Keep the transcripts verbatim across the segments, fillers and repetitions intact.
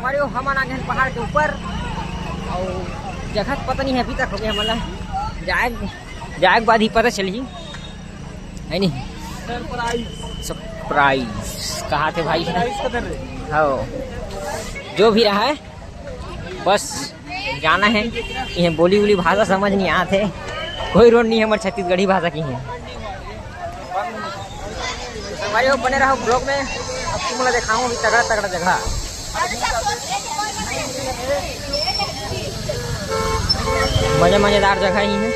संगवारी हो, हमन आ गे हन पहाड़ के ऊपर, अउ जगह तो पता नहीं है अभी तक, हो गया हमन ला जाए, जाए के बाद ही पता चलही, है नहीं? सरप्राइज। सरप्राइज कहा थे भाई? सरप्राइज कदर रे। हाँ, जो भी रहा है, बस जाना है। ये बोली उली भाषा समझ नहीं आते, कोई रोड नहीं है हमारे छत्तीसगढ़ी भाषा की है। संगवारी हो, बने रहो ब्लॉग में, अब तुम लोग दिखाऊँ अभी तगड़ा तगड़ा जगह। मजे मजेदार जगह ही है।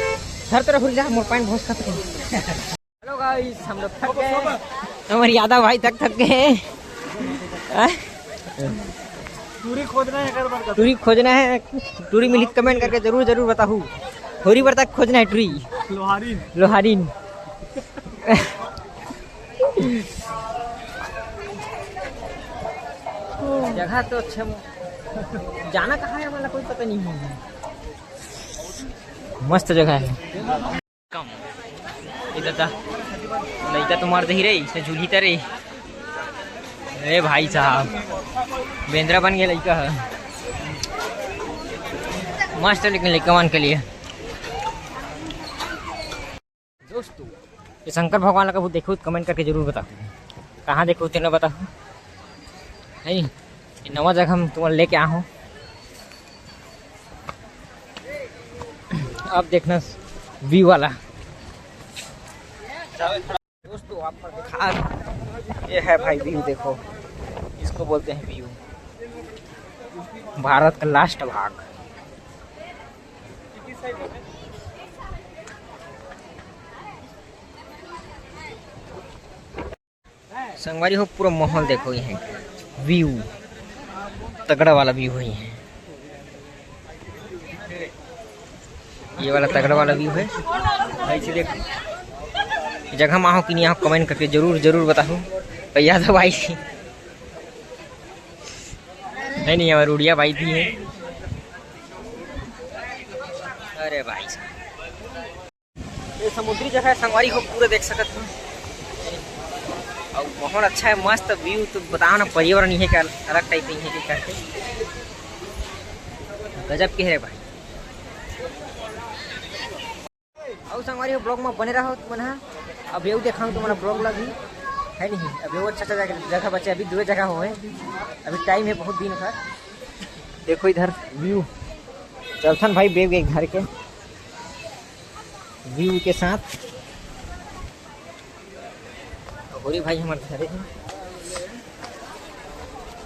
हर तरफ जा, मोर पैंट बहुत खतरे। हेलो गाइस, हम लोग थक गए। हमारे यादव भाई तक थक गए हैं। हाँ? टूरी खोजना है, अगर बार टूरी खोजना है, टूरी मिली कमेंट करके जरूर जरूर बताहू। होरी बर तक खोजना है टूरी। लोहारीन। लोहारीन। जगह तो अच्छा है, जाना कहाँ है वाला कोई पता नहीं है। मस्त जगह है। कम। इधर ता लइका तो मर दही रे, इसे झूली तरे। ए भाई साहब, बेंद्रा बन गया लइका है। मस्त है लेकिन लइका मन के लिए। दोस्तों, ये शंकर भगवान ला कभू देखो तो कमेंट करके जरूर बताओ, कहाँ देखो तेना बताओ, है नी? ये नवा जगह हम तुम्हारे लेके आ हूँ, अब देखना व्यू वाला। दोस्तों, आपको दिखा, ये है भाई व्यू, देखो, इसको बोलते हैं व्यू, भारत का लास्ट भाग। संगवारी हो, पूरा माहौल देखो, ये है व्यू, तगड़ा वाला व्यू है, ये है, ये वाला तगड़ा वाला व्यू है। ऐसे देखो, जगह में आहो कि नहीं आहो, कमेंट करके जरूर जरूर बताओ। भैया तो भाई है नहीं, हमारे उड़िया भाई भी है। अरे भाई, ये समुद्री जगह है संगवारी हो, पूरा देख सकत हो। और माहौल अच्छा है, मस्त व्यू। तो बताओ ना, पर्यावरण ये क्या अलग टाइप का है करके, गजब के है रे भाई। और संगवारी हो, ब्लॉग में बने रहो तुमन हा। अब यू देखाऊँ तुम्हारा ब्लॉग ला भी, है नहीं? अब यू अच्छा अच्छा जगह, जगह बचे, अभी दो जगह हो है, अभी टाइम है बहुत दिन का। देखो इधर व्यू, चलथन भाई बैग एक घर के व्यू के साथ। होरी भाई हमारे घरे हैं।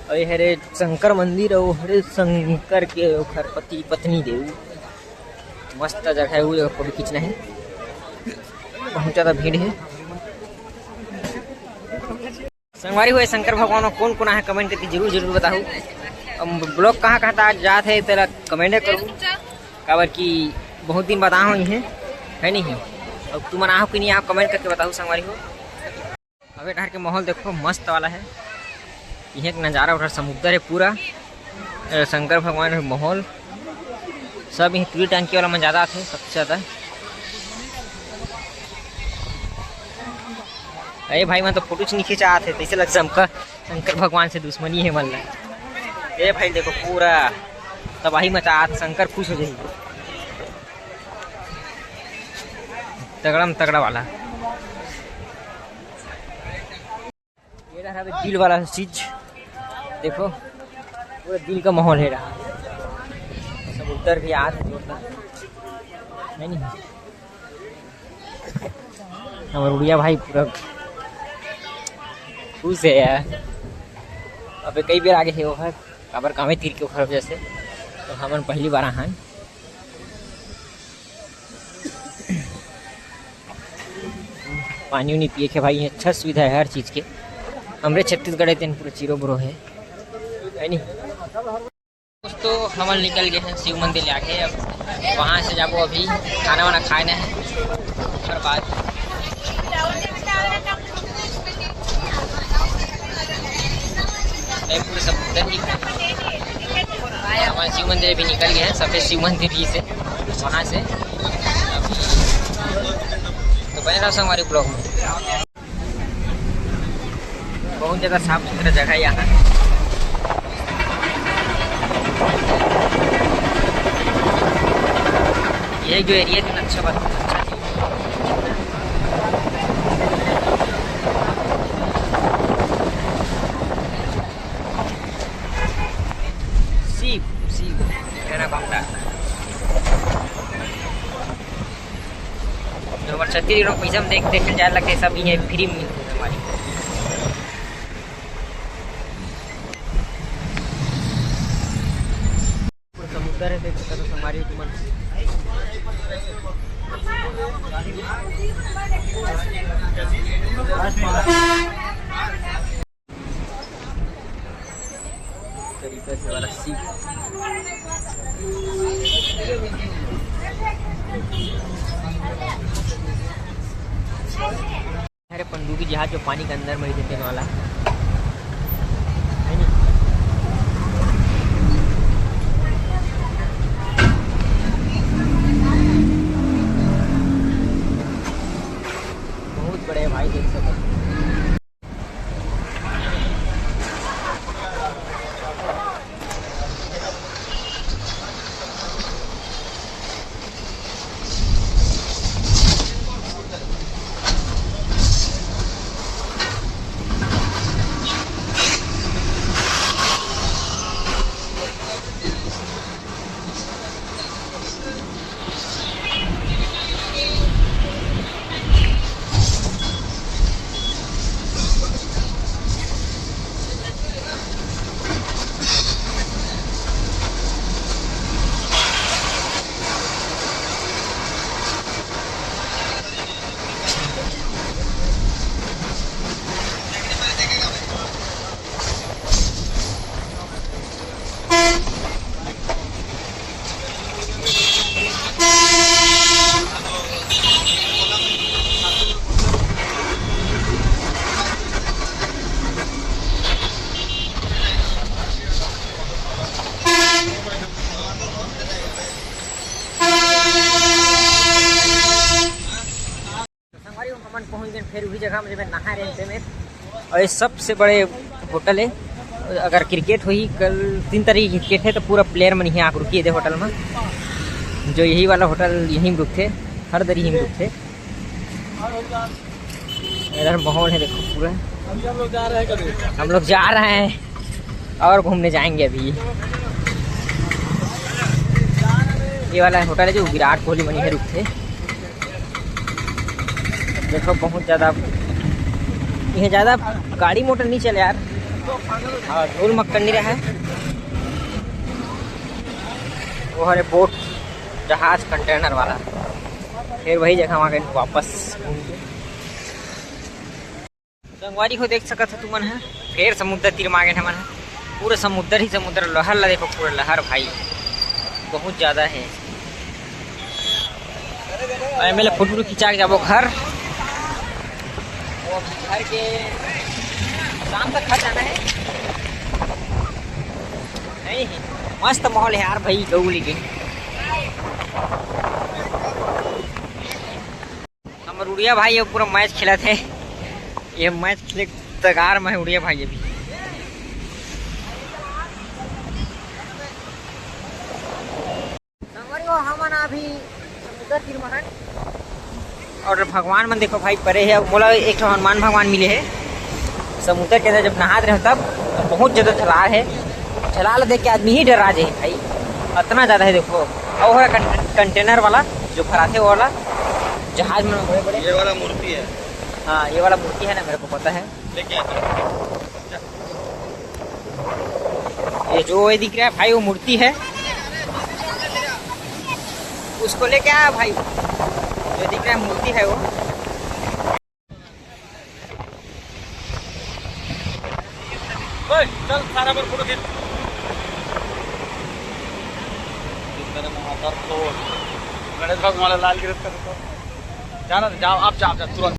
और ये हरे शंकर मंदिर, और हरे शंकर के ओखर पति पत्नी देव। मस्त जगह है, वो जगह फोटो खींचना है। बहुत ज़्यादा भीड़ है। संगवारी हो, शंकर भगवान में कौन कौन आहे, कमेंट करके जरूर जरूर बताहू। अब ब्लॉग कहाँ कहाँ तक जात है, तेला कमेंट करू, काबर कि बहुत दिन बाद आहो इहे, है नहीं? अब तुमन आहो कि नहीं आहो, कमेंट करके बताहू संगवारी हो। अबे डहर के माहौल देखो, मस्त वाला है। इहे के नज़ारा उधर समुद्र है पूरा। अ, शंकर भगवान के माहौल सब इहे टूरी टंकी वाला में ज़्यादा आथे, सबसे ज़्यादा। अरे भाई, मैं तो फोटो च नहीं खिंचात है, तैसे लग शंकर, शंकर भगवान से दुश्मनी है मन ला। ए भाई देखो, पूरा तबाही मचात, शंकर खुश हो जाही। तगड़ा में तगड़ा वाला। ये रहा बे दिल वाला चीज, देखो पूरा दिल का माहौल है रहा। सब उधर भी आ रहे जोरदार, नहीं, नहीं। हमारे उड़िया भाई पूरा खुश है यार। अबे कई बेर आगे है ओहर, काबर कामे तीर के ओखर वजह से, तो हमन पहली बार आहन। पानी उनी पिए के भाई, अच्छा सुविधा है हर चीज के। हमरे छत्तीसगढ़ है, तेन पूरा चीरो बुरो है, है नी? दोस्तों, हमन निकल गए हैं शिव मंदिर ले आके। अब वहाँ से जाबो, अभी खाना वाना खाए ना है, ओकर बाद नहीं, पूरे सब उधर ही। हमारे शिव मंदिर भी निकल गए हैं, सफेद शिव मंदिर ही से, वहाँ से। तो बने रहो हमारे ब्लॉग में। बहुत ज़्यादा साफ सुथरा जगह है यहाँ। जो एरिया जो अच्छा बात, अच्छा चीज। सीप, सीप, एनाकोंडा। जो हमर छत्तीसगढ़ में पैसा में देख, देखे जाए लगथे, सब इहे फ्री में मिलथे हमारी। समुद्र है, देख सकते हो, हमारी तुमन। तरीका से वाला सीप। अरे पनडुब्बी जहाज जो पानी के अंदर में ही देते वाला है ना? बहुत बड़े भाई, देख सकते हो। संगवारी हो, हमन पहुंच गए फिर वही जगह में जब नहा रहे थे में। और ये सबसे बड़े होटल है। अगर क्रिकेट हुई, कल तीन तारीख क्रिकेट है, तो पूरा प्लेयर मन यहाँ आके रुकी दे होटल में। जो यही वाला होटल यहीं में रुकते, हर दरी यहीं में रुकते। इधर माहौल है, देखो पूरा। अभी हम लोग जा रहे हैं कभी। हम लोग जा रहे हैं और घूमने जाएंगे अभी। ये वाला होटल है जो विराट कोहली मन इहे रुकथे। देखो बहुत ज्यादा, ये ज्यादा गाड़ी मोटर नहीं चले यार। हाँ, धूल मक्कड़ नहीं रहा है। वो हरे बोट, जहाज, कंटेनर वाला। फिर वही जगह वहाँ गए वापस घूम के। संगवारी हो, देख सकत हो तुमन ह, फेर समुद्र तीर म आ गेन हमन ह। पूरा समुद्र ही समुद्र, लहर ला देखो, पूरा लहर भाई बहुत ज्यादा है। और एमे ले फोटो खिंचा के जाबो घर। वो घर के शाम तक घर जाना है। नहीं, मस्त माहौल है यार भाई, गऊ लेके। हमर उड़िया भाई ये पूरा मैच खेलत हे। ये मैच खेले तगार में है उड़िया भाई अभी। संगवारी हो, हमन अभी समुद्र तीर में हन। और भगवान मन देखो भाई परे है। मोला एक ठो हनुमान भगवान मिले है। समुद्र के अंदर जब नहात रहे तब बहुत ज्यादा झलार है। झलार देख के आदमी ही डरा जाए भाई, इतना ज्यादा है। देखो, और है कं-, कंटेनर वाला जो भराथे, वो वाला जहाज में बड़े बड़े। ये वाला मूर्ति है। हाँ, ये वाला मूर्ति है ना, मेरे को पता है। लेके आते हैं। ये जो ये दिख रहा है भाई, वो मूर्ति है, उसको लेके आया भाई। जो दिख रहा है मूर्ति है वो। ओए, चल, सारा पर फोटो खींच। गणेश भगवान लाल गिरत कर। जाना, जाओ, आप जाओ, जाओ, तुरंत।